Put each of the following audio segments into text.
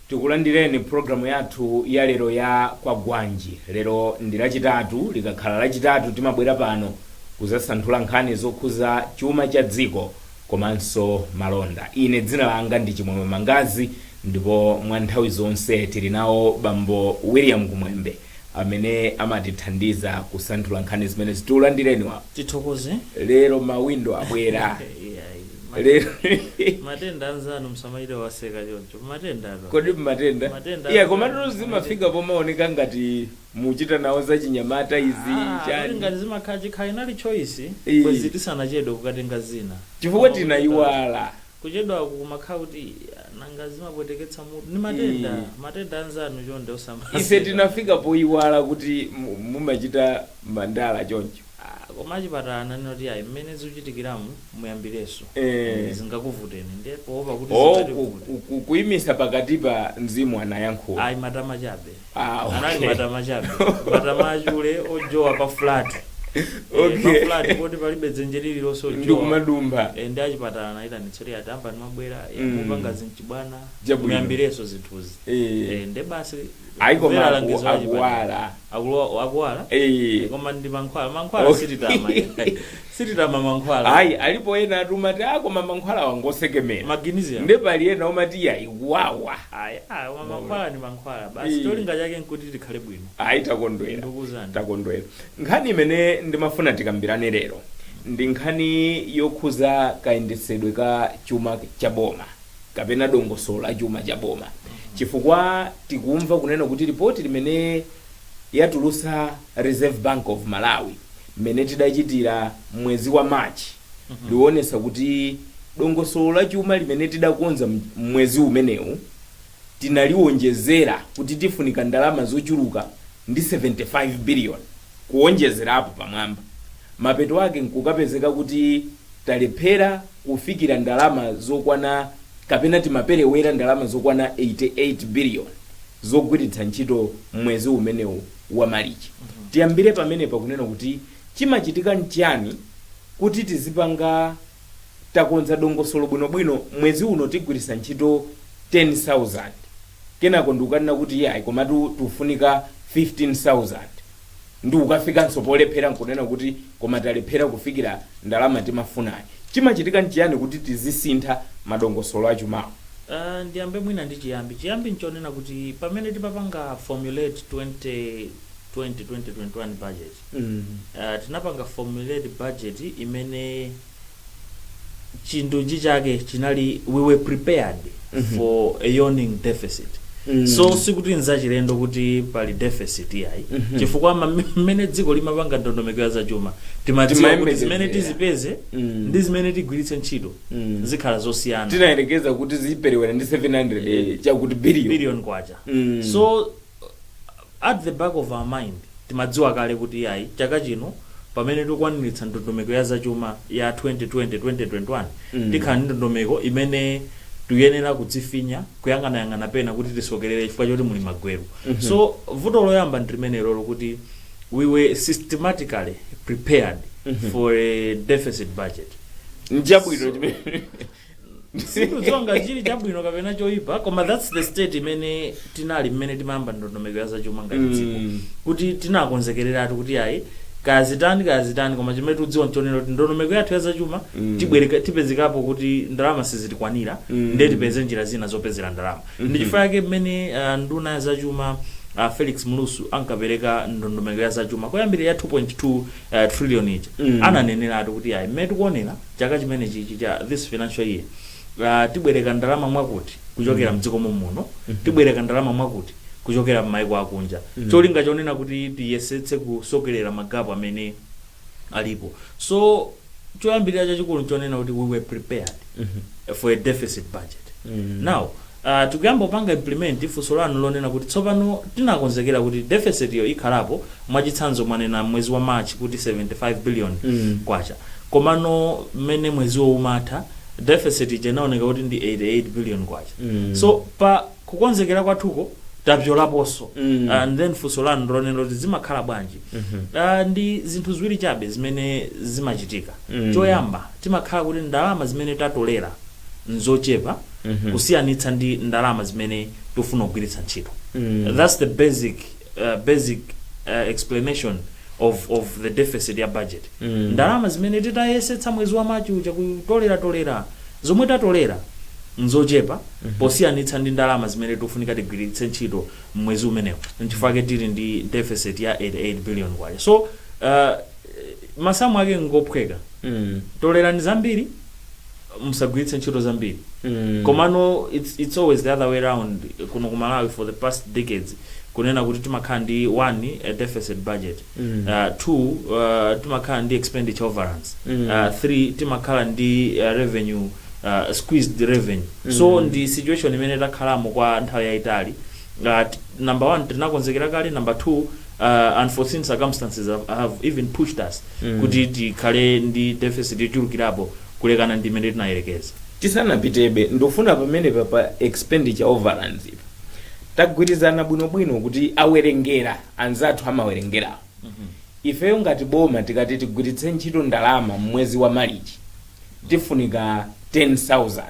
Tikulandireni programu yathu ya lero ya Kwagwanji. Lero ndi Lachitatu. Likakhala Lachitatu timabwera pano kuzasanthula nkhani zokhuza chuma cha dziko komanso malonda. Ine dzina langa ndi Chimwemwe Mangazi, ndipo mwa nthawi zonse tili nawo bambo William Kumwembe amene amatithandiza kusanthula nkhani zimene. Tikulandireni wa. Tithokoze. Lero mawindo abwera. Lero Matenda anzanu msamaite waseka choncho, matenda ato. Kodi matenda? Matenda. Iya, komatu zimafika pomaoneka ngati muchita nawo zachinyamata izi. Ah, kuti chani? Ngati zimakhala chikhala inali choice, bwezi tisanachedwe kukatenga zina. Chifukwa Koma tinayiwala. Kuchedwa kumakhala kuti nanga zimapweteketsa mutu ni matenda. Matenda anzanu chonde osamaseka. Ife tinafika poyiwala kuti mumachita mandala choncho. Ah, koma achipatala ananena kuti ayi, mmene zikuchitikiramu muyambirenso. Zingakuvuteni, ndiye poopa kuti zingativute. Kuyimisa pakati pa mzimu anayankhula. Ayi, matama chabe. Ah, okay. Anali matama chabe, matama achule ojowa pa flat. Pa flat poti palibe dzenje lililonse ojowa. Ndikumadumpha. Ndi achipatala anayitanitsa kuti atamba ndimabwera mupanga zinchibwana. Chabwino. Muyambirenso zinthuzi. Nde basi. Ayi, koma Kumvera langizo la chipatala. Akuwala. Akuwala. Koma ndi mankhwala, mankhwala. Sititama, sititama mankhwala. Ayi, alipo ena atumati a koma mankhwala wangosekemera. Magnesium. Nde pali ena omati yayi, kuwawa. Ayi, ayi, koma mankhwala ni mankhwala basi. Cholinga chake nkuti tikhale bwino. Ayi, takondwera. Ndikuwuzani. Takondwera. Nkhani imene ndimafuna tikambirane lero ndi nkhani yokhuza kayendesedwe ka chuma cha boma kapena dongosolo la chuma cha boma, chifukwa tikumva kunena kuti ripoti limene yatulusa Reserve Bank of Malawi mmene tidachitira mwezi wa March liwonesa kuti dongosolo la chuma limene tidakonza mwezi umenewu tinaliwonjezera kuti tifunika ndalama zochuluka ndi 75 billion kuwonjezerapo pamwamba. Mapeto ake nkukapezeka kuti talephera kufikira ndalama zokwana kapena timaperewera ndalama zokwana 88 billion zogwiritsa ntchito mwezi umenewu wa Malichi. Tiyambire pamenepa kunena kuti chimachitika nchani kuti tizipanga takonza dongosolo bwinobwino, mwezi uno tigwiritsa ntchito 10,000, kenako ndikukanena kuti yayi, komatu tufunika 15,000, ndi ukafikanso polephera nkunena kuti koma talephera kufikira ndalama timafunayi? Chimachitika nchiyani kuti tizisintha madongosolo achumawo? Ndiyambe mwina ndi chiyambi. Chiyambi nchonena kuti pamene timapanga formulate 2020 2021 budget, tinapanga formulate budget imene chindunji chake chinali we were prepared for a yawning deficit. So sikuti nzachilendo kuti pali deficit, yayi, chifukwa mmene dziko limapanga ndondomeko ya zachuma timadziwa kuti Timayembekezera. zimene tizipeze ndi zimene tigwiritse ntchito zikhala zosiyana. Tinayerekeza kuti ziperewera ndi 700 chakuti billion. Billion kwacha. So at the back of our mind timadziwa kale kuti yayi, chaka chino pamene tikukwaniritsa ndondomeko ya zachuma ya 2020 2021, tikhala ndi ndondomeko imene tiyenera kudzifinya, kuyang'anayang'ana pena kuti tisokerere chifukwa choti muli magweru. So vuto loyamba ndi limenelo lokuti we were systematically prepared for a deficit budget. Nchabwino chimene? Sikudziwa ngati chili chabwino kapena choyipa, koma that's the state imene tinali mmene timayamba ndondomeko ya zachuma ngati dziko, kuti tinakonzekereratu kuti ayi, kaya zitani, kaya zitani, koma chimene tikudziwa nchonena kuti ndondomeko yathu ya zachuma tibwereka tipezekapo kuti ndalama sizitikwanira, ndiye tipeze njira zina zopezera ndalama. Ndi chifukwa chake mmene nduna ya zachuma Felix Mlusu ankapereka ndondomeko ya zachuma koyambirira ya 2.2 trillion ija, ananeneratu kuti ayi, mmene tikuonera chaka chimene chichi cha this financial year, tibwereka ndalama mwakuti kuchokera mdziko muno, tibwereka ndalama mwakuti kuchokera m'maiko akunja, cholinga chonena kuti tiyesetse kusokerera ma gap amene alipo. So choyambirira chachikulu nchonena kuti we were prepared for a deficit budget. Now tikuyamba kupanga implement. Funso lanu lonena kuti tsopano tinakonzekera kuti deficit yo ikhalapo, mwachitsanzo mwanena mwezi wa March kuti 75 billion kwacha, komano mmene mweziwo umatha deficit ija inaoneka kuti ndi 88 billion kwacha. So pa kukonzekera kwathuko tapyolaponso. And then funso lanu ndilonena kuti zimakhala bwanji? Ndi zinthu ziwiri chabe zimene zimachitika. Choyamba, timakhala kuti ndalama zimene tatolera nzochepa kusiyanitsa ndi ndalama zimene tikufuna kugwiritsa ntchito. That's the basic explanation of the deficit ya budget. Ndalama zimene titayesetsa mwezi wa Machi uja kutolera tolera, zomwe tatolera nzochepa posiyanitsa ndi ndalama zimene tikufunika tigwiritse ntchito mwezi umenewo. Nchifukwa tili ndi deficit ya 88 billion kwacha. So masamu ake ngophweka: tolerani zambiri, musagwiritse ntchito zambiri. Komano it's always the other way round kuno ku Malawi for the past decades, kunena kuti timakhala ndi one, a deficit budget, two, timakhala ndi expenditure overruns, three, timakhala ndi revenue, squeezed revenue. So ndi situation imene takhalamo kwa nthawi yayitali. Number one, tinakonzekera kale. Number two, unforeseen circumstances have even pushed us kuti tikhale ndi deficit yochulukirapo kulekana ndi imene tinayerekeza. Tisanapitebe, ndofuna pamene pa expenditure overruns ipa, tagwirizana bwinobwino kuti awerengera anzathu amawerengerawo. Ifeyo ngati boma tikati tigwiritse ntchito ndalama mmwezi wa Malichi, tifunika 10,000,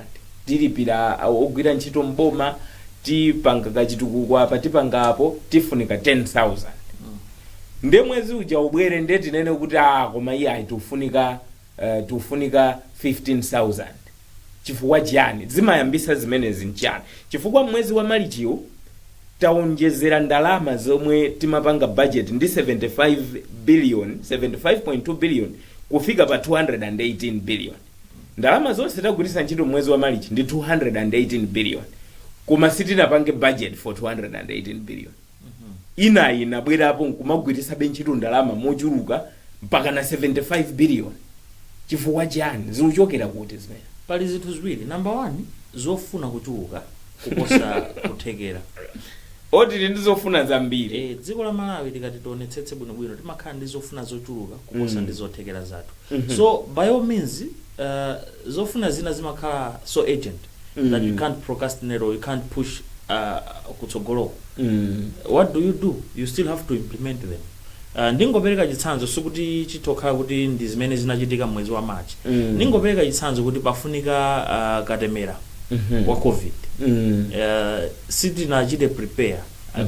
tilipira ogwira ntchito mboma, tipanga kachitukuko apa, tipanga apo, tifunika 10,000. Nde mwezi uja ubwere, nde tinene kuti, "Ah, koma iye ayi, tikufunika 15,000." Chifukwa chiyani zimayambisa zimenezi? Nchani? Chifukwa mwezi wa Malichiwo taonjezera ndalama zomwe timapanga budget ndi 75 billion, 75.2 billion, kufika pa 218 billion. Ndalama zonse tagwiritsa ntchito mwezi wa Malichi ndi 218 billion, koma sitinapange budget for 218 billion. Inayi inabwerapo nkumagwiritsabe ntchito ndalama mochuluka mpaka na 75 billion. Chifukwa chiyani? Zikuchokera kuti zimene? Pali zinthu ziwiri. Number one, zofuna kuchuluka kuposa kuthekera. Oti ndizofuna zambiri. E, dziko la Malawi tikati tionetsetse bwinobwino, timakhala ndi zofuna zochuluka kuposa ndi zothekera zathu. So by all means, zofuna zina zimakhala so urgent that you can't procrastinate or you can't push kutsogoloko. What do you do? You still have to implement them. Ndingopereka chitsanzo, sikuti chitokhala kuti ndi zimene zinachitika mwezi wa March. Ndingopereka chitsanzo kuti pafunika katemera wa COVID. Sitinachite prepare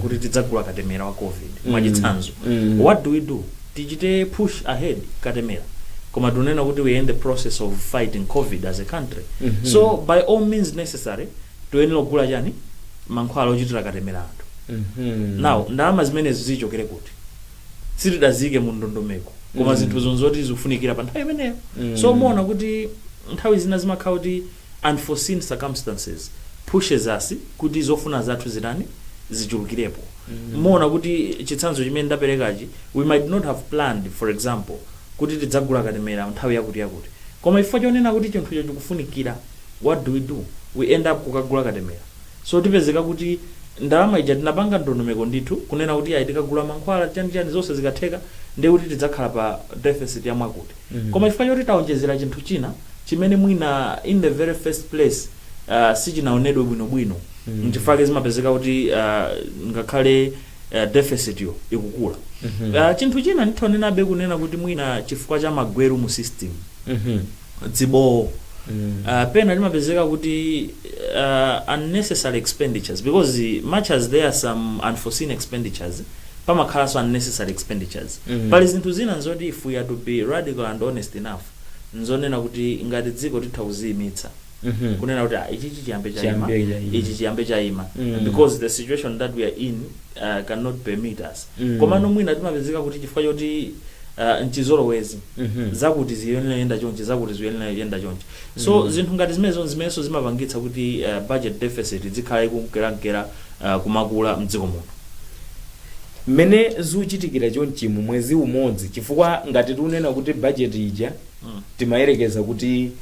kuti tidzagula katemera wa COVID, mwachitsanzo. What do we do? Tichite push ahead katemera, koma tunena kuti we are in the process of fighting COVID as a country. So by all means necessary, toyenera kugula chani? Mankhwala ochitira katemera anthu. Now ndalama zimenezi zichokere kuti? Sitidazike mu ndondomeko, koma zinthu zonzoti zikufunikira pa nthawi imeneyo. So muona kuti nthawi zina zimakhala kuti unforeseen circumstances pushes us kuti zofuna zathu zitani? Zichulukirepo. Muona kuti chitsanzo chimene ndaperekachi, we might not have planned, for example, kuti tidzagula katemera nthawi yakuti yakuti, koma chifukwa chonena kuti chinthucho chikufunikira, what do we do? We end up kukagula katemera. So tipezeka kuti ndalama ija tinapanga ndondomeko ndithu kunena kuti ayi, tikagula mankhwala, chani chani, zonse zikatheka, ndiye kuti tidzakhala pa deficit ya mwakuti. Koma chifukwa choti taonjezera chinthu china chimene mwina in the very first place sichinaonedwe bwinobwino, nchifukwa zimapezeka kuti ngakhale deficit yo ikukula. Chinthu china ndithonenabe kunena kuti mwina chifukwa cha magweru mu system, dzibowo, pena limapezeka kuti unnecessary expenditures, because much as there are some unforeseen expenditures, pamakhalanso unnecessary expenditures. Pali zinthu zina nzoti if we are to be radical and honest enough, nzonena kuti ngati dziko titha kuziyimitsa, kunena kuti, "Ah, ichi chiyambe chayima." Chiyambe chayima. Ichi chiyambe chayima because the situation that we are in cannot permit us. Komano mwina timapezeka kuti chifukwa choti mchizolowezi, zakuti ziyenera yenda chonchi, zakuti ziyenera yenda chonchi. So zinthu ngati zimenezo zimenenso zimapangitsa kuti budget deficit zikhala ikunkerankera kumakula mdziko muno. Mmene zikuchitikira chonchimu mwezi umodzi, chifukwa ngati tikunena kuti budget ija timayerekeza kuti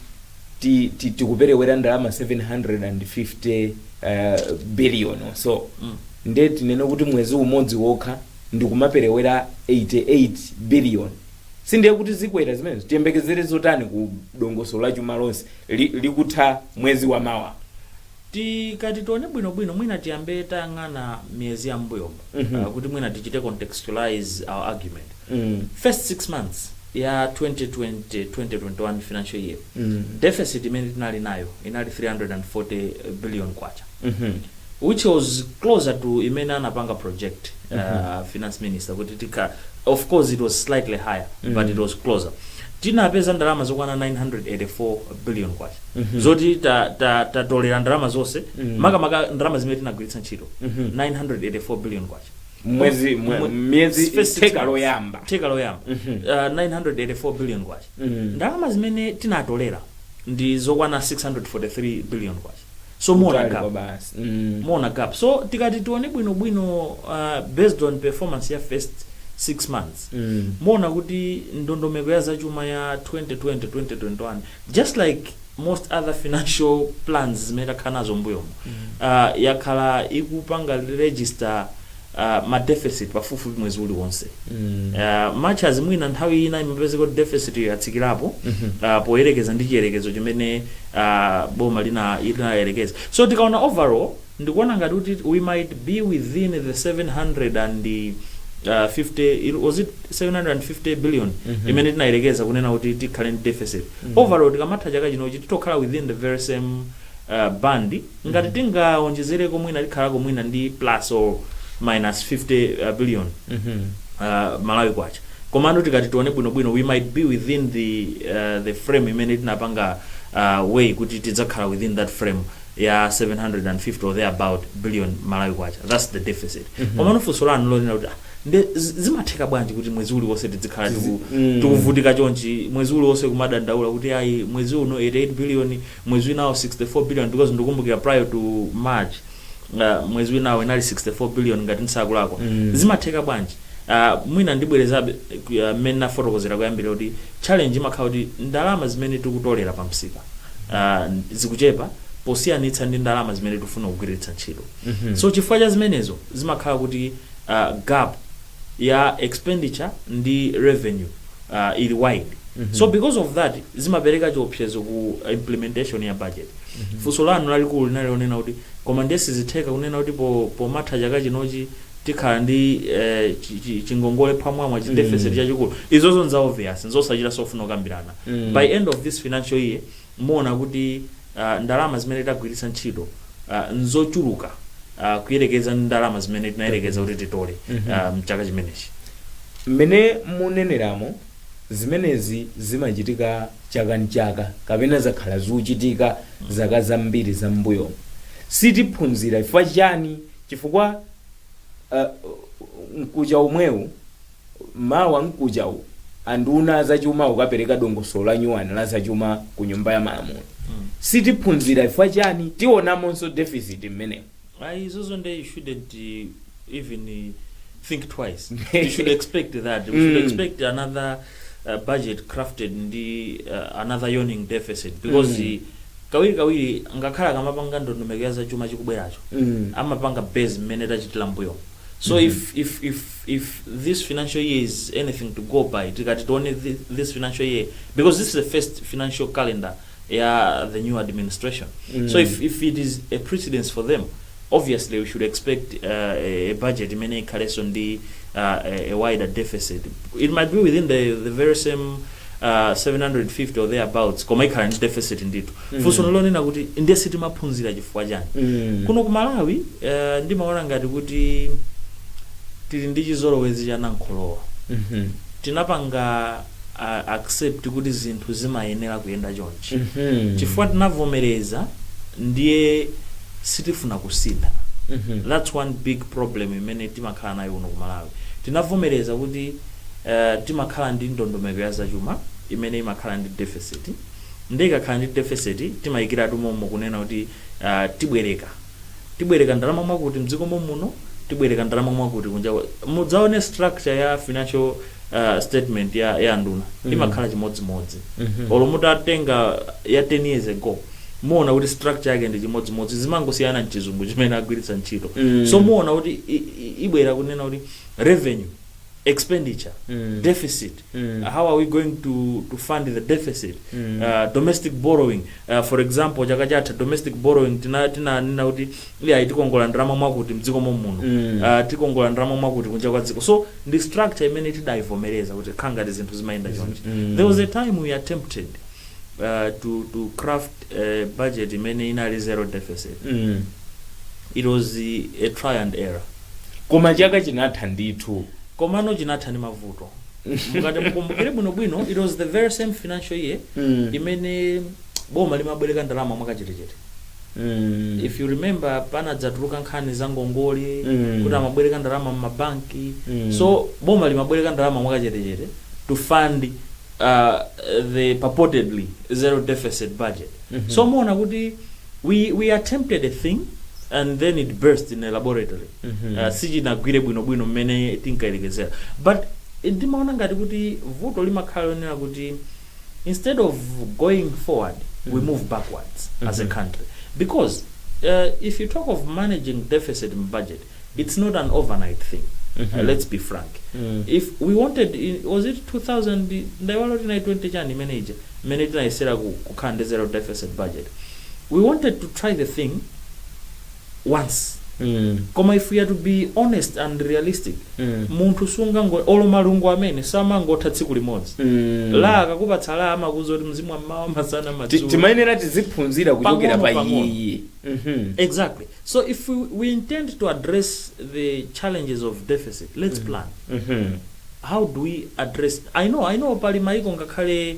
tikuperewera ndalama 750 billion or so, nde tinene kuti mwezi umodzi wokha ndikumaperewera 88 billion, sindiye kuti zikwera zimenezo? Tiyembekezere zotani ku dongosolo la chuma lonse likutha mwezi wa mawa? Tikati tione bwinobwino, mwina tiyambe tayang'ana miyezi ya mbuyomo, kuti mwina tichite contextualize our argument. First 6 months ya 2020 2021 financial year, deficit imene tinali nayo inali 340 billion kwacha, which was closer to imene anapanga project finance minister kuti tika. Of course it was slightly higher, but it was closer. Tinapeza ndalama zokwana 984 billion kwacha, zoti tatolera ndalama zonse, makamaka ndalama zimene tinagwiritsa ntchito, 984 billion kwacha. Mwezi miyezi First six theka months. loyamba. Theka loyamba. 984 billion kwacha. Ndalama zimene tinatolera ndi zokwana 643 billion kwacha, so muona Kutali gap. kwa basi. Muona gap. So tikati tione bwinobwino, based on performance ya first 6 months, muona kuti ndondomeko ya zachuma ya 2020 2021, just like most other financial plans zimene takhala nazo mbuyomo, yakhala ikupanga register ma deficit pafupifupi mwezi uliwonse. Much as mwina nthawi ina imapezeka kuti deficit yatsikirapo poyerekeza ndi chiyerekezo chimene boma linayerekeza. So tikaona overall, ndikuona ngati kuti we might be within the 750, was it 750 billion imene tinayerekeza kunena kuti tikhale ndi deficit? Overall, tikamatha chaka chinochi titokhala within the very same band. Ngati tingaonjezereko, mwina tikhalako mwina ndi plus or minus 50 billion Malawi kwacha. Komano tikati tione bwinobwino, we might be within the frame imene tinapanga way kuti tidzakhala within that frame ya 750 or thereabout billion Malawi kwacha. That's the deficit. Komano funso lanu lonena kuti, ah, nde zimatheka bwanji kuti mwezi uliwonse tizikhala tikuvutika chonchi, mwezi uliwonse kumadandaula kuti ayi, mwezi uno 88 billion, mwezi winawo 64 billion? Because ndikumbukira prior to March, mwezi winawo inali 64 billion, ngati ndisakulakwa. Zimatheka bwanji? Mwina ndibwerezabe mmene nafotokozera kuyambira kuti challenge imakhala kuti ndalama zimene tikutolera pa msika zikuchepa posiyanitsa ndi ndalama zimene tikufuna kugwiritsa ntchito. So chifukwa cha zimenezo zimakhala kuti gap ya expenditure ndi revenue ili wide. So because of that zimapereka chiopsezo ku implementation ya budget. Funso lanu lalikulu linali lonena kuti koma ndiye sizitheka kunena kuti pomatha chaka chinochi tikhala ndi chingongole pamwamwa, chi deficit chachikulu. Izozo nza obvious, nzosachita sofuna kukambirana. By end of this financial year muona kuti ndalama zimene tagwiritsa ntchito nzochuluka kuyerekeza ndi ndalama zimene tinayerekeza kuti titole mchaka chimenechi. Mmene muneneramo, zimenezi zimachitika chaka ndi chaka kapena zakhala zikuchitika zaka zambiri zam'mbuyomo. Sitiphunzira chifukwa chani? Chifukwa mkucha umwewu, mawa mkuchawu, anduna zachuma ukapereka dongosolo la nyuwani la zachuma ku Nyumba ya Malamulo. Sitiphunzira chifukwa chani? Tionamonso deficit mmenemo. Ayi, izozo nde you shouldn't even think twice. You should expect that we should expect another budget crafted ndi another yawning deficit, because kawiri kawiri ngakhala akamapanga ndondomeko ya zachuma chikubweracho, amapanga base mmene tachitira mbuyo. So if this financial year is anything to go by, tikati tione this financial year, because this is the first financial calendar ya the new administration, so if it is a precedence for them, obviously we should expect a budget imene ikhalenso ndi a wider deficit. It might be within the very same 750 or thereabouts, koma ikhala ndi deficit ndithu. Funso lonena kuti ndiye sitimaphunzira chifukwa chani? Kuno ku Malawi ndimaona ngati kuti tili ndi chizolowezi cha namkholowa. Tinapanga accept kuti zinthu zimayenera kuyenda chonchi. Chifukwa tinavomereza, ndiye sitifuna kusintha. That's one big problem imene timakhala nayo kuno ku Malawi. Tinavomereza kuti timakhala ndi ndondomeko ya zachuma imene imakhala ndi deficit. Ndi ikakhala ndi deficit, timayikiratu momo kunena kuti tibwereka ndalama mwakuti mdziko muno, tibwereka ndalama mwakuti kunja. Mudzaone structure ya financial statement ya nduna, imakhala chimodzimodzi. Olo mutatenga ya 10 years ago, muona kuti structure yake ndi chimodzimodzi, zimangosiyana mchizungu chimene agwiritsa ntchito. So muona kuti ibwera kunena kuti revenue Expenditure, deficit, how are we going to fund the deficit? Domestic borrowing, for example, chaka chatha domestic borrowing tinanena kuti iya, tikongola ndalama mwakuti mdziko momuno, tikongola ndalama mwakuti kunja kwa dziko. So ndi structure imene tidayivomereza kuti khangati zinthu zimayenda chonchi. There was a time we attempted to craft a budget imene inali zero deficit. It was a try and error. Koma chaka chinatha ndithu. Komano chinatha ndi mavuto. Mukati mukumbukire bwinobwino, it was the very same financial year imene boma limabwereka ndalama mwakachetechete. If you remember, panadzatuluka nkhani za ngongole, kuti amabwereka ndalama mmabanki. So boma limabwereka ndalama mwakachetechete to fund the purportedly zero deficit budget. So muona kuti we attempted a thing and then it burst in a laboratory. Sichinagwire bwinobwino mmene tinkayerekezera, but ndimaona ngati kuti vuto limakhala lonena kuti instead of going forward, we move backwards as a country, because if you talk of managing deficit in budget, it's not an overnight thing. Let's be frank. If we wanted was it 2000, ndaiwala kuti 20 chani imene ija imene tinayesera kukhala ndi zero deficit budget, we wanted to try the thing once. Koma if we are to be honest and realistic, munthu sungango, olo malungo amene samangotha tsiku limodzi. La akakupatsa la, amakuza kuti mzimu wammawa, masana, madzulo. Timayenera tiziphunzira kuchokera pa Pang'ono, pang'ono. iyiyi. Exactly. So if we intend to address the challenges of deficit, let's plan. How do we address? I know pali maiko ngakhale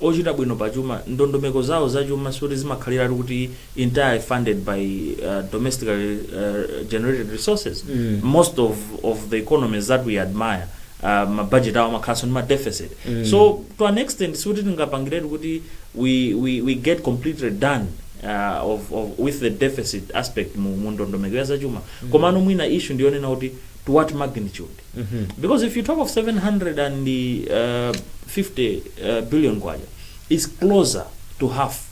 ochita bwino pachuma, ndondomeko zawo zachuma sikuti zimakhaliratu kuti entirely funded by domestically generated resources. Most of the economies that we admire, mabudget awo amakhalanso ndi ma deficit. So to an extent sikuti tingapangiretu kuti we get completely done of with the deficit aspect mu ndondomeko ya zachuma. Komano mwina issue ndiyonena kuti to what magnitude? Because if you talk of 750 billion kwacha, is closer to half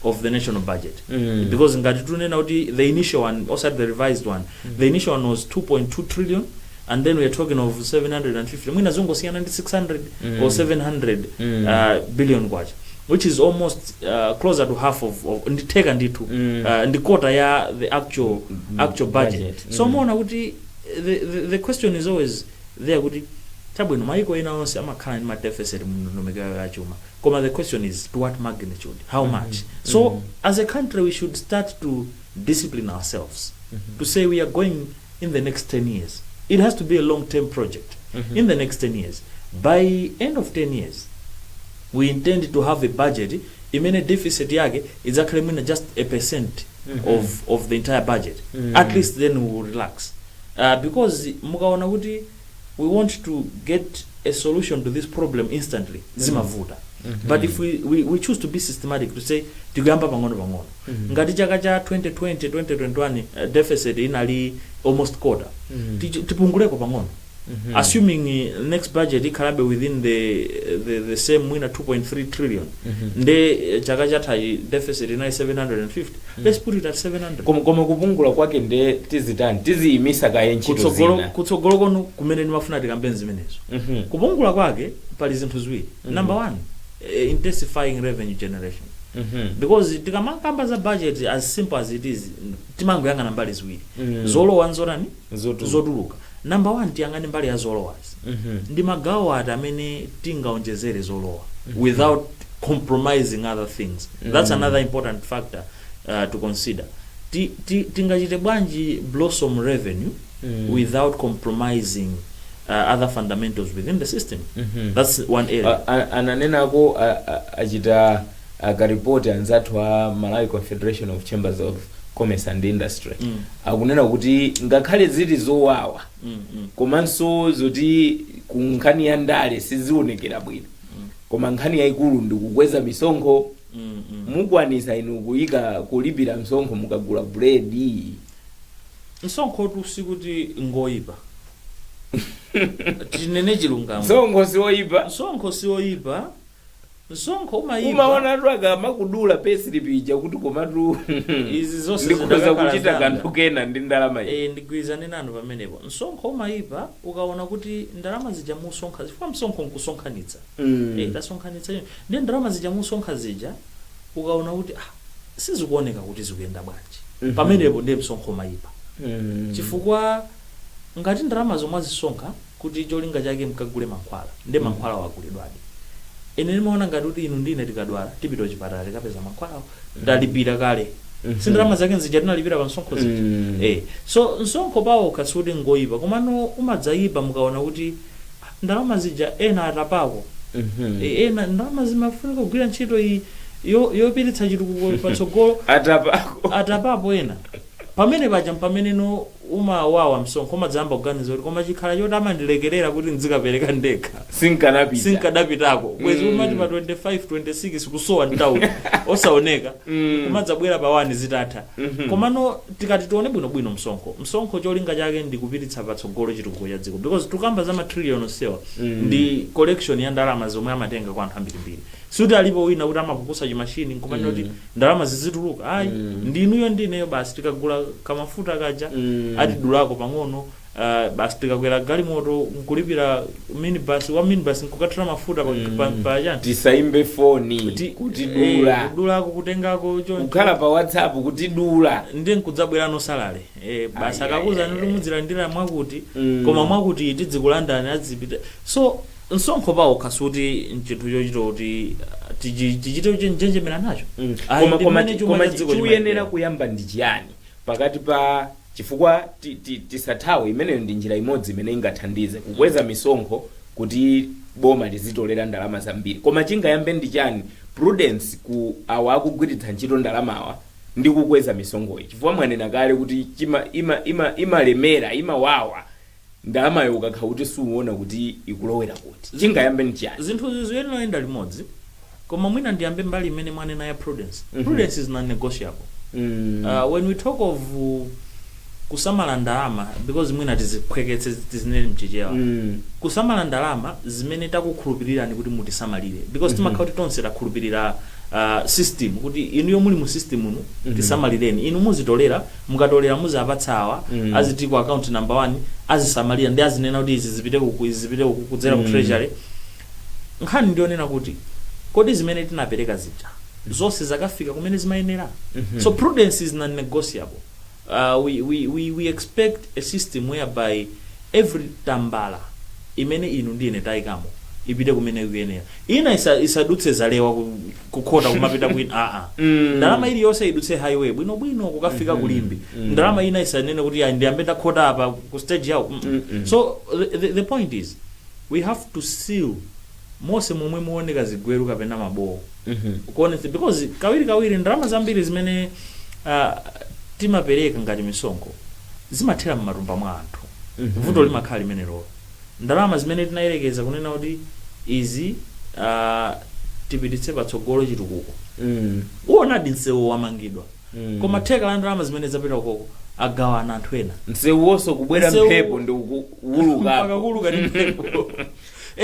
of the national budget, because ngati tunena kuti the initial one, also the revised one, the initial one was 2.2 trillion, and then we are talking of 750, mwina zongosiyana ndi 600 or 700 billion kwacha, which is almost closer to half of nditheka ndithu, ndi quarter ya the actual budget. Budget. So muona kuti the question is always there kuti chabwino, maiko ena onse amakhala ndi ma deficit mu ndondomeko yawo yachuma, koma the question is to what magnitude, how much? So as a country we should start to discipline ourselves to say we are going in the next 10 years. It has to be a long term project. In the next 10 years, by end of 10 years, we intend to have a budget imene deficit yake idzakhale mwina just a percent of the entire budget. At least then we will relax, because mukaona kuti we want to get a solution to this problem instantly, zimavuta. But if we choose to be systematic, to say tikuyamba pang'ono pang'ono, ngati chaka cha 2020 2021 deficit inali almost quarter, tipunguleko pang'ono, assuming next budget ikhalabe within the same mwina 2.3 trillion, nde chaka chathachi deficit inali 750, let's put it at 700. Koma kupungula kwake nde tizitani? Tiziyimisa kaye ntchito Kutsogolo, zina? kutsogolo kono kumene ndimafuna tikambe zimenezo. Kupungula kwake pali zinthu ziwiri. Number one, intensifying revenue generation, because tikamakamba za budget, as simple as it is, timangoyang'ana mbali ziwiri: zolowa nzotani, Zotuluka. zotuluka. Number one, tiyang'ane mbali ya zolowazi. Ndi magawo ati amene tingaonjezere zolowa without compromising other things? That's another important factor to consider. Tingachite bwanji blossom revenue without compromising other fundamentals within the system? That's one area. Ananenako achita akaripoti anzathu a Malawi Confederation of Chambers of Commerce and Industry, akunena kuti ngakhale zili zowawa, komanso zoti ku nkhani ya ndale sizionekera bwino, koma nkhani yayikulu ndi kukweza misonkho. Mukwanisa inu kuyika kulipira msonkho mukagula buledi? Msonkho sikuti ngoyipa, tinene chilungamo. Msonkho siwoyipa. Msonkho siwoyipa. Msonkho umayipa. Umaona tu akamakudula payslip ija kuti komatu Izi zonse ndikhoza zidakakhala kuchita zanga. kanthu kena ndi ndalama iyi. Ndigwirizane nanu pamenepo. Msonkho umayipa ukaona kuti ndalama zija musonkha, chifukwa msonkho nkusonkhanitsa. Tasonkhanitsa ino ndi ndalama zija musonkha zija, ukaona kuti sizikuoneka kuti zikuyenda bwanji, pamenepo ndiye msonkho umayipa, chifukwa ngati ndalama zomwe azisonkha kuti cholinga chake mkagule mankhwala, ndi mankhwala wagulidwadi, ine ndimaona ngati kuti inu ndine tikadwala tipita kuchipatala, tikapeza mankhwalawo, ndalipira kale. Si ndalama zake nzija tinalipira pa msonkho zija? So msonkho pawokha sikuti ngoyipa, komano umadzayipa mukaona kuti ndalama zija ena atapako. Ena ndalama zimafunika kugwira ntchito iyi yopititsa chitukuko patsogolo, atapako. Atapapo ena. Pamene paja pameneno umawawa msonkho, umadzayamba kuganiza kuti koma chikhala choti amandilekerera kuti ndizikapereka ndekha, sinkanapita. Sinkadapitako bwezi. Umati pa 25, 26 kusowa mtawuni, osaoneka, kumadzabwera pa 1 zitatha. Komano tikati tione bwinobwino msonkho cholinga chake ndi kupititsa patsogolo chitukuko cha dziko, because tukamba za matrillion onsewa ndi collection ya ndalama zomwe amatenga kwa anthu ambirimbiri. Sikuti alipo wina kuti amapukusa chimashini nkumanena kuti ndalama zizituluka, ayi. Ndinuyo, ndineyo basi, tikagula kamafuta kaja, atidulako pang'ono, basi, tikakwera galimoto nkulipira minibus, wa minibus nkukathira mafuta pa, pa chani. Tisaimbe foni, kutidula. Kudulako, kutengako choncho. Kukhala pa WhatsApp, kutidula. Ndiye nkudzabwera nosalale, basi, Ai, akakuza ai, kuti ai. mudzilandira mwakuti, koma mwakuti tidzikulandani, adzipita. So msonkho pawokha suti nchinthu chochita kuti tichite njenjemera nacho. Ayi, Koma ndi koma mmene chuma koma cha dziko chikuyenera chimayendera. kuyamba ndi chiyani pakati pa, chifukwa tisathawe, imeneyo ndi njira imodzi imene ingathandize kukweza misonkho kuti boma lizitolera ndalama zambiri, koma chingayambe ndi chani prudence ku awa akugwiritsa ntchito ndalamawa ndi kukweza misonkhoyi? Chifukwa mwanena kale kuti chima ima ima imalemera, imawawa ndalamayo ukakhala kuti suona kuti ikulowera kuti. Chingayambe ndi chiyani? Zinthu ziyenera kuyenda limodzi, koma mwina ndiyambe mbali imene mwanena ya prudence. Prudence is non-negotiable. When we talk of kusamala ndalama, because mwina tiziphweketse, tizinene mchichewa, kusamala ndalama zimene takukhulupirirani kuti mutisamalire, because timakhala kuti tonse takhulupirira system, kuti inuyo muli mu system muno, tisamalireni. Inu muzitolera, mukatolera muzapatsa awa, aziti ku account number 1, azisamalira ndi azinena kuti izi zipite uku, izi zipite uku, kudzera ku treasury. Nkhani ndionena kuti kodi zimene tinapereka zija zonse zakafika kumene zimayenera? So prudence is non-negotiable. We expect a system whereby every tambala imene inu ndine tayikamo ipite kumene ikuyenera. Ina isadutse zalewa kukhota kumapita kwina, aa. Ndalama iliyonse idutse highway bwinobwino kukafika kulimbi. Ndalama ina isanene kuti, "Ayi, ndiyambe ndakhota apa ku stage yawo." So the point is we have to seal monse momwe muoneka zigweru kapena mabowo, kuonetsa, because kawiri kawiri ndalama zambiri zimene timapereka ngati misonkho zimathera m'matumba mwa anthu. Vuto limakhala limenelo. Ndalama zimene tinayerekeza kunena kuti izi tipititse patsogolo chitukuko, uwonadi msewu wamangidwa, koma theka la ndalama zimene zapita ukoko agawana anthu ena. Msewuwonso kubwera mphepo ndi mpaka kuwulukapo. Kuwuluka ndi mphepo.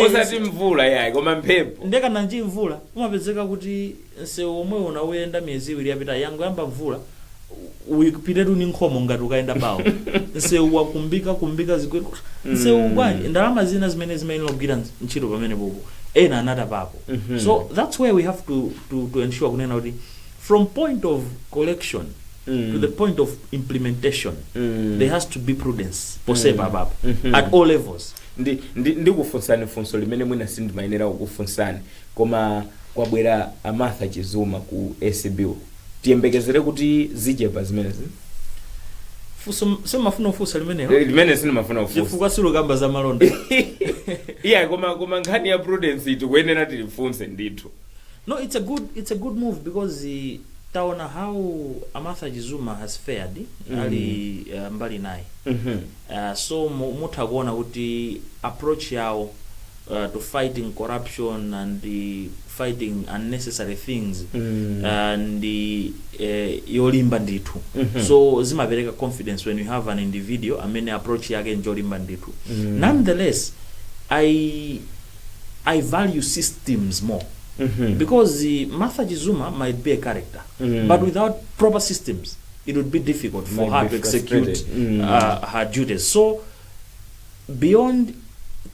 Osati mvula yayi, koma mphepo. Ndekana nji mvula, umapezeka kuti msewu omwe una uyenda miyezi 2 yapita, yangoyamba mvula, upitetu ni nkhomo ngati ukayenda bawo, msewu wakumbika kumbika zigwero msewu bwanji. Ndalama zina zimene zimayenera kugwira ntchito pamene popo, ena anatapapo. So that's where we have to ensure kunena kuti from point of collection to the point of implementation, there has to be prudence posepa apapo at all levels. Ndikufunsani funso limene mwina sindimayenera kukufunsani, koma kwabwera a Martha Chizuma ku ACB, tiyembekezere kuti zichepa zimenezi? Funso simafuna kufunsa limenelo. Limene sindimafuna kufunsa. Chifukwa silukamba za malonda. Iya, koma nkhani ya prudence tikuyenera tilifunse ndithu. No, it's a good move because taona how a Martha Chizuma has fared ali mbali naye. So mutha kuona kuti approach yawo to fighting corruption and fighting unnecessary things ndi yolimba ndithu. So zimapereka confidence when you have an individual amene approach yake njolimba ndithu. Nonetheless, I value systems more. Because Martha Chizuma might be a character, but without proper systems it would be difficult for Might her be to execute frustrated. Her duties. So beyond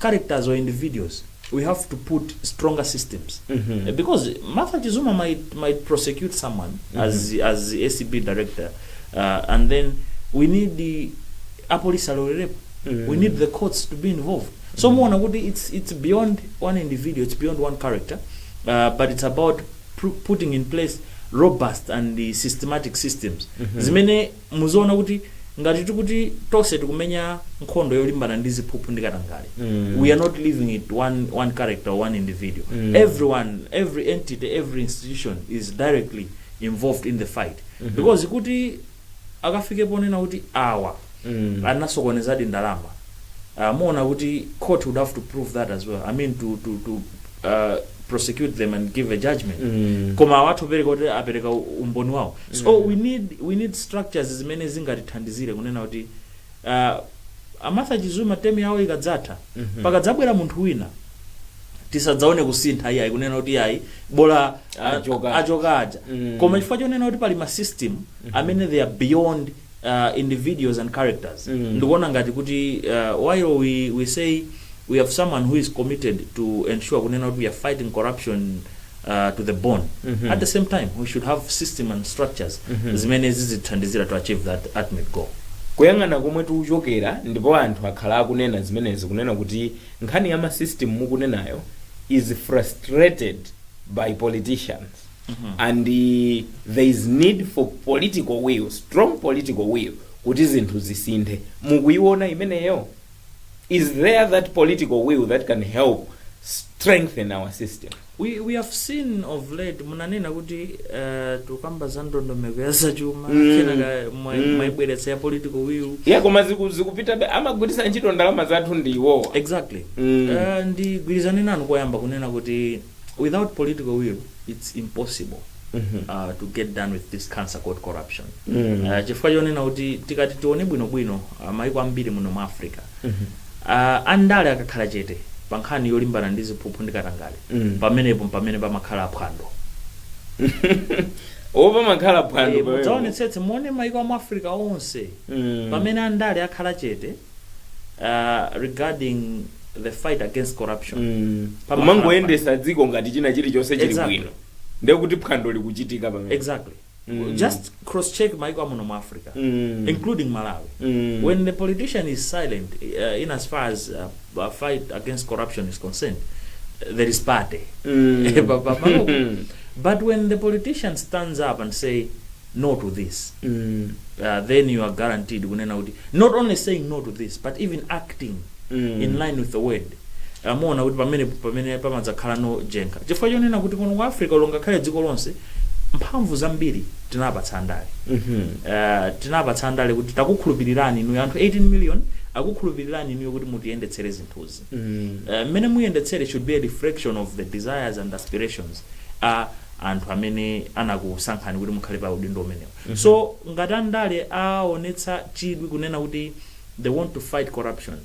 characters or individuals, we have to put stronger systems. Because Martha Chizuma might prosecute someone as the ACB director, and then we need the apolice alowerepo. We need the courts to be involved. So muona kuti it's beyond one individual, it's beyond one character, but it's about putting in place robust and the systematic systems zimene muziona kuti ngati tikuti tonse tikumenya nkhondo yolimbana ndi ziphuphu ndi katangale, we are not leaving it one character or one individual. Everyone, every entity, every institution is directly involved in the fight, because kuti akafike ponena kuti awa anasokonezadi ndalama, muona kuti court would have to prove that as well, I mean, to prosecute them and give a judgment. Koma awathu apereka kuti apereka umboni wawo. So we need structures zimene zingatithandizire kunena kuti a Martha Chizuma term yawo ikadzatha, pakadzabwera munthu wina, tisadzaone kusintha iyayi, kunena kuti iyayi, bola Achoka. Achoka aja. Koma chifukwa chonena kuti pali ma system amene they are beyond individuals and characters, ndikuona ngati kuti while we say we have someone who is committed to ensure kunena kuti we are fighting corruption to the bone, at the same time we should have system and structures zimene zizithandizira to achieve that ultimate goal. Kuyang'ana komwe tikuchokera, ndipo anthu akhala akunena zimenezi, kunena kuti nkhani ya ma system mukunenayo is frustrated by politicians and there is need for political will, strong political will, kuti zinthu zisinthe. Mukuiona imeneyo? Is there that political will that can help strengthen our system? We have seen of late, munanena kuti tukamba za ndondomeko ya zachuma, kenaka mwaibweretsa ya political will. Yeah, koma zikupitabe, amagwiritsa ntchito ndalama zathu ndi iwowa. Exactly. Ndigwirizane nanu koyamba kunena kuti without political will it's impossible to get done with this cancer called corruption. Chifukwa chonena kuti tikati tione bwinobwino, maiko ambiri muno mu Africa, andale akakhala chete pa nkhani yolimbana ndi ziphuphu ndi katangale, pamenepo pamene pamakhala phwando. Pamakhala phwando pamenepo. Mudzaonetsetse, muone maiko amu Africa onse, pamene andale akhala chete regarding the fight against corruption, pamakhala kumangoyendesa dziko ngati china chilichonse chili bwino, ndekuti phwando likuchitika pamene. Exactly. Just cross check maiko amuno mu Africa, including Malawi. When the politician is silent in as far as fight against corruption is concerned, there is party. But when the politician stands up and say no to this, then you are guaranteed kunena kuti not only saying no to this but even acting in line with the word. Muona kuti pamene pamadzakhala no jenka, chifukwa chonena kuti kuno ku Africa, longakhale dziko lonse, mphamvu zambiri tinapatsa andale. Tinapatsa andale kuti takukhulupirirani inuyo, anthu 18 million akukhulupirirani inuyo kuti mutiyendetsere zinthuzi. Mmene muyendetsere should be a reflection of the desires and aspirations a anthu amene anakusankhani kuti mukhale pa udindo umenewo. So ngati andale aonetsa chidwi kunena kuti they want to fight corruption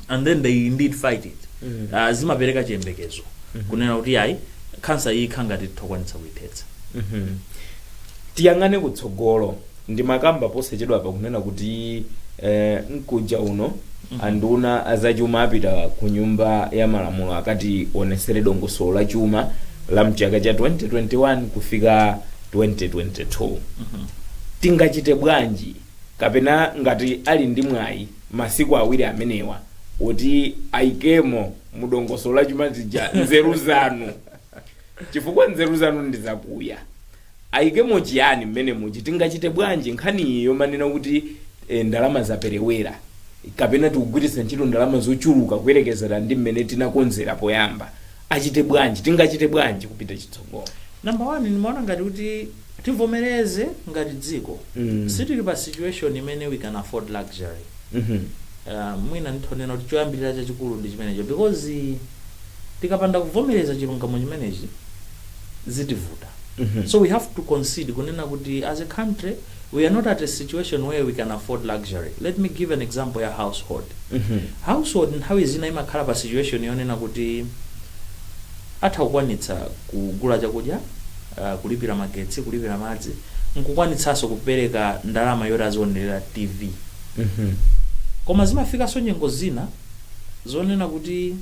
and then they indeed fight it, zimapereka chiyembekezo kunena kuti ayi, khansa iyi ikhala ngati titokwanitsa kuyithetsa. Tiyang'ane kutsogolo. Ndimakamba posachedwa pa kunena kuti mkuja uno anduna azachuma apita ku Nyumba ya Malamulo akati onesere dongosolo la chuma la mchaka cha 2021 kufika 2022. Tingachite bwanji, kapena ngati ali ndi mwayi masiku 2 amenewa kuti ayikemo mudongosolo la chuma zija nzeru zanu, chifukwa nzeru zanu ndi zakuya, ayikemo chiyani mmene muchi? Tingachite bwanji nkhani iyo manena kuti ndalama zaperewera kapena tikugwiritsa ntchito ndalama zochuluka kuyerekezera ndi mmene tinakonzera poyamba? Achite bwanji? Tingachite bwanji kupita chitsogolo? Number one, nimaona ngati kuti tivomereze ngati dziko, sitili pa situation imene we can afford luxury. Mwina ndithonena kuti choyambirira chachikulu ndi chimenecho, because tikapanda kuvomereza chilungamo chimenechi zitivuta. So we have to concede kunena kuti as a country we are not at a situation where we can afford luxury. Let me give an example ya household. Household nthawi zina imakhala pa situation yonena kuti Atha kukwanitsa kugula chakudya, kulipira magetsi, kulipira madzi, nkukwanitsanso kupereka ndalama yoti azionerera TV. Koma zimafikanso nyengo zina zonena kuti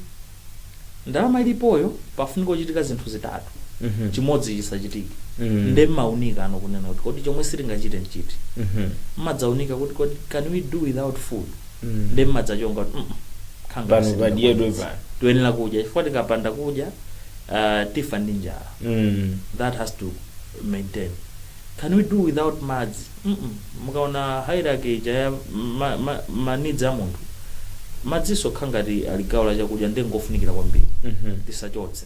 ndalama ilipoyo, pafunika kuchitika zinthu zitatu, chimodzi chisachitike. Nde mmaunika ano kunena kuti kodi chomwe sitingachite nchiti? Mmadzaunika kuti kodi can we do without food? Nde mmadzachonga kuti khanga Pano sitingakwanitse. padyedwe pano. Tiyenera kudya chifukwa tikapanda kudya, tifa ndi njala. That has to maintain. Can we do without madzi? Mukaona hierarchy ija ya ma needs a munthu, madziso khangati ali gawo la chakudya, ndi ngofunikira kwambiri. Tisachotse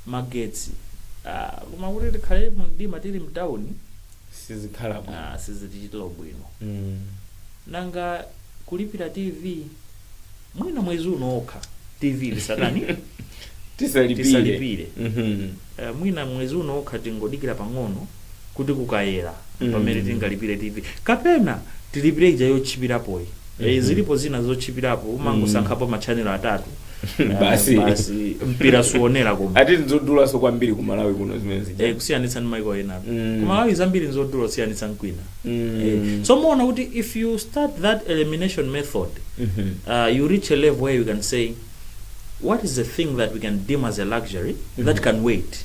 magetsi, koma kuti tikhale mumdima tili mtawuni, sizikhala bwino. Sizitichitira bwino. Nanga kulipira TV? Mwina mwezi uno okha TV tisatani? Tisalipire. Tisalipire. Mwina mwezi uno okha tingodikira pang'ono kuti kukayera, pamene tingalipire TV, kapena tilipire ija yotchipirapoyi. Zilipo zina zotchipirapo, umangosankhapo ma channel atatu. Basi. Basi, mpira suonera koma. Ati nzodulaso kwambiri ku Malawi kuno zimene zija. Kusiyanitsa ndi maiko ena. Ku Malawi zambiri nzodula kusiyanitsa nkwina. So muona kuti if you start that elimination method, you reach a level where you can say, what is the thing that we can deem as a luxury that can wait?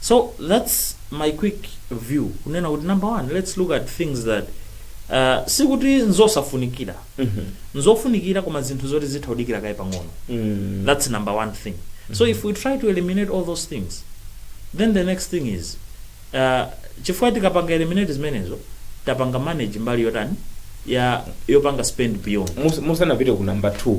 So that's my quick view kunena kuti number one, let's look at things that, sikuti nzosafunikira, nzofunikira, koma zinthu zoti zitha kudikira kaye pang'ono. That's number one thing. So if we try to eliminate all those things, then the next thing is, chifukwa tikapanga eliminate zimenezo, tapanga manage mbali yotani ya yopanga spend beyond. Musanapite ku number 2,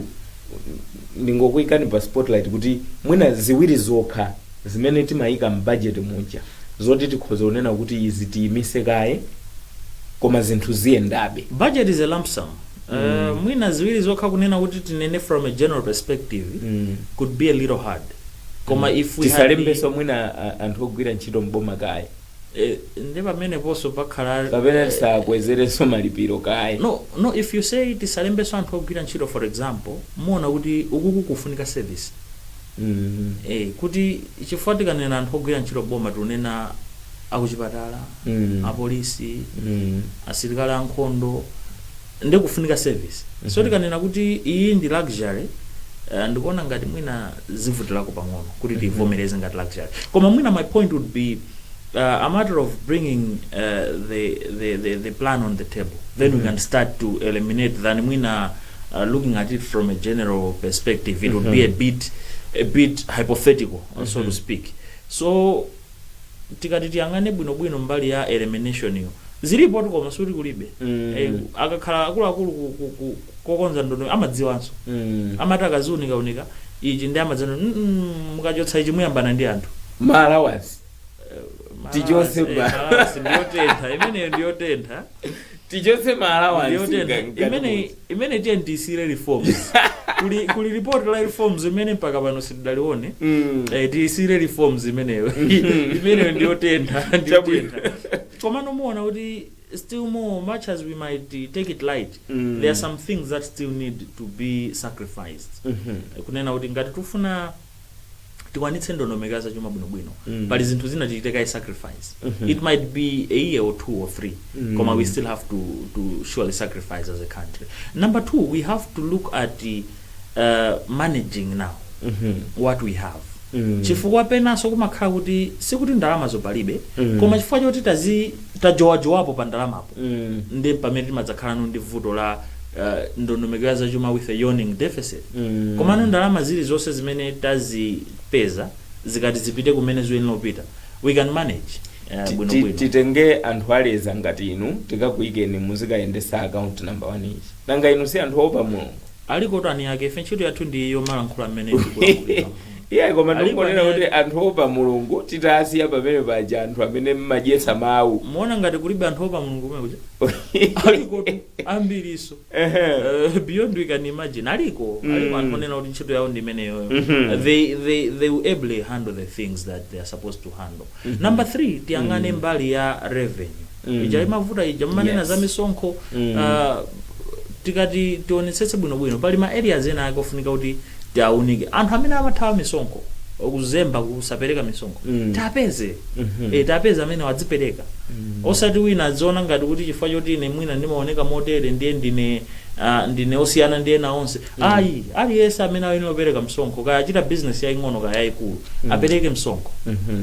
ndingokuyikani pa spotlight kuti mwina ziwiri zokha zimene timayika m'budget muja zoti tikhoza kunena kuti izi tiyimise kaye koma zinthu ziyendabe. Budget is a lump sum. Mwina ziwiri zokha kunena kuti tinene from a general perspective could be a little hard, koma if we had Tisalembeso mwina anthu ogwira ntchito mboma kaye. Ndi pameneponso pakhala Kapena tisakwezerenso malipiro kaye. No, if you say tisalembeso anthu ogwira ntchito, for example, muona kuti ukuku kufunika service. Kuti chifukwa tikanena anthu ogwira ntchito boma, tikunena akuchipatala, apolisi, asilikali ankhondo, ndi kufunika service. So tikanena kuti iyi ndi luxury, ndikuona ngati mwina zivutirako pang'ono kuti tivomereze ngati luxury. Koma mwina my point would be, a matter of bringing the plan on the table, then we can start to eliminate, than mwina looking at it from a general perspective. It would be a bit hypothetical, so to speak. So tikati tiyang'ane bwinobwino mbali ya elimination iyo, zilipo, koma suti kulibe. Akakhala akuluakulu kokonza ndondomeko amadziwanso. Amati akaziunikaunika ichi ndi amadziwa, mukachotsa ichi muyambana ndi anthu. Ma allowance tichotse. Allowance ndiyotentha imeneyo, ndiyotentha. Tichotse ma allowance. Ndiyotentha imene. Imene tiye ndisire reforms. Kuli report la reforms imene mpaka pano sitidalione. Tiyisire reforms imeneyo. Imeneyo ndiyotentha, ndiyotentha. Komano muona kuti still more, much as we might take it light, there are some things that still need to be sacrificed. Kunena kuti ngati tifuna tikwanitse ndondomeko ya zachuma bwinobwino, pali zinthu zina tichite kaye sacrifice. It might be a year or two or three, koma we still have to surely sacrifice as a country. Number two, we have to look at the, managing now what we have, chifukwa penanso kumakhala kuti sikuti ndalamazo palibe, koma chifukwa choti tazi tajowajowapo pa ndalamapo, ndi pamene timadzakhala ndi vuto la ndondomeko ya zachuma with a yawning deficit. Komano ndalama zilizonse zimene tazipeza zikati zipite kumene ziyenera kupita, we can manage bwinobwino. Titenge anthu aleza ngati inu, tikakuyikeni muzikayendesa account number one ichi. Nanga inu si anthu opa Mulungu? Aliko tani yake, ife ntchito yathu ndi yomalankhula mmene tikulankhulira. Iye, koma Aliko ndikunena ani kuti anthu opa Mulungu titasiya pamene paja, anthu amene mmadyetsa mawu. Muona ngati kulibe anthu opa Mulungu kumene kuja? Aliko tu ambiriso. Beyond we can imagine. Aliko, aliko anthu onena kuti ntchito yawo ndi imeneyoyo. They will ably handle the things that they are supposed to handle. Number three, tiyang'ane mbali ya revenue. Ija imavuta ija mmanena za misonkho. Tikati tionetsetse bwinobwino, pali ma areas ena ake ofunika kuti tiaunike anthu amene amathawa misonkho. Kuzemba kusapereka misonkho, tapeze, tapeze amene wadzipereka, osati wina adziona ngati kuti chifukwa choti ine mwina ndimaoneka motere ndiye ndine osiyana ndi ena onse. Ayi, aliyense amene ayenera kupereka msonkho, kaya achita business yaying'ono kaya yayikulu, apereke msonkho.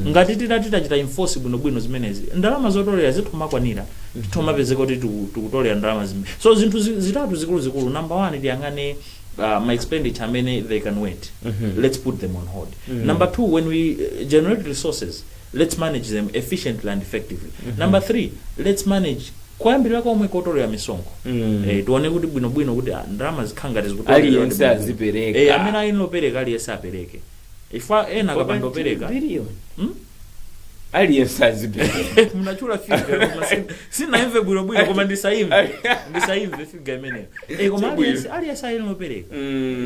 Ngati titachita enforce bwinobwino zimenezi, ndalama zotolera zithumakwanira, tithumapezeka kuti tikutolera ndalama zimene. So zinthu zitatu zikuluzikulu. Number one, tiyang'ane ma expenditure amene they can wait, let's put them on hold. Number two, when we generate resources, let's manage them efficiently and effectively. Number three, let's manage kuyambirira komwe kotolera misonkho. Tione kuti bwinobwino kuti ndalama zikhala ngati zikutolera Aliyense bwinobwino. azipereka. Amene ayenera kupereka, aliyense apereke. Ifwa ena akapanda kupereka Billion. Aliyense Aliyense azipereka. Munachula figure koma sinaimve bwinobwino, koma ndisaimve figure imeneyo. Koma Chabwino. aliyense ayenera kupereka,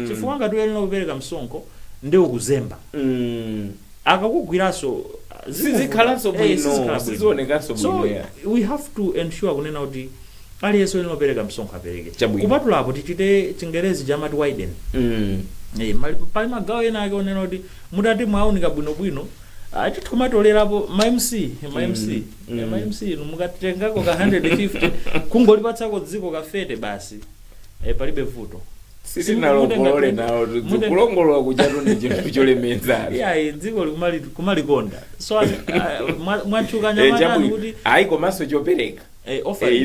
chifukwa ngati uyenera kupereka msonkho ndi ukuzemba, akakugwiranso Sizikhalanso bwino, sizikhala bwino. Sizionekanso So bwino, yeah. we have to ensure kunena kuti aliyense uyenera kupereka msonkho apereke. Chabwino. Kupatulapo tichite chingerezi chamati widen. Pali magawo ena ake onena kuti mutati mwaunika bwinobwino, tithumatolerapo ma MC, ma MC, ma MC inu mukatengako ka 150 kungolipatsako dziko kafete basi, palibe vuto. Sitinalongolole nawo, kulongolola kuchatu ndi chinthu cholemetsana. Iyayi, dziko kumalikonda. So mwatchuka nyamatani Chabwino. kuti Ayi, komanso chopereka offering.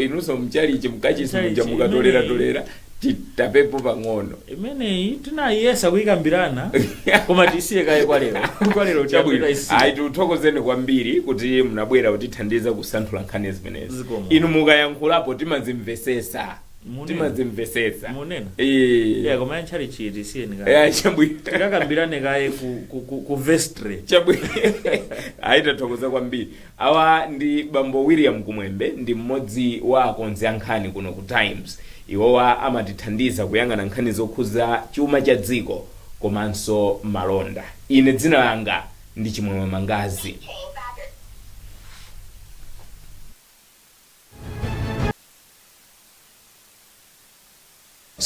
Inunso mchalichi, mkachisi muja, Mchalichi, mukatolera imeneyi- tolera titapepo pang'ono. Imeneyi tinayiyesa kuyikambirana, koma tisiye kaye kwalero, kwalero. Chabwino. Tiyapita. Ayi, tikuthokozeni kwambiri kuti munabwera kutithandiza kusanthula nkhani zimenezi. Zikomo. Inu mukayankhulapo timazimvesesa. Munena. Timazimvesesa. Munena. Eh. Yeah, koma yanchalichi tisiyeni kaye. Chabwino. Tikakambirane kaye ku vestry. Chabwino. Ayi, tathokoza kwambiri. Awa ndi bambo William Kumwembe, ndi mmodzi wa akonzi a nkhani kuno ku Times. Iwowa amatithandiza kuyang'ana nkhani zokhuza chuma cha dziko komanso malonda. Ine dzina langa ndi Chimwemwe Mangazi.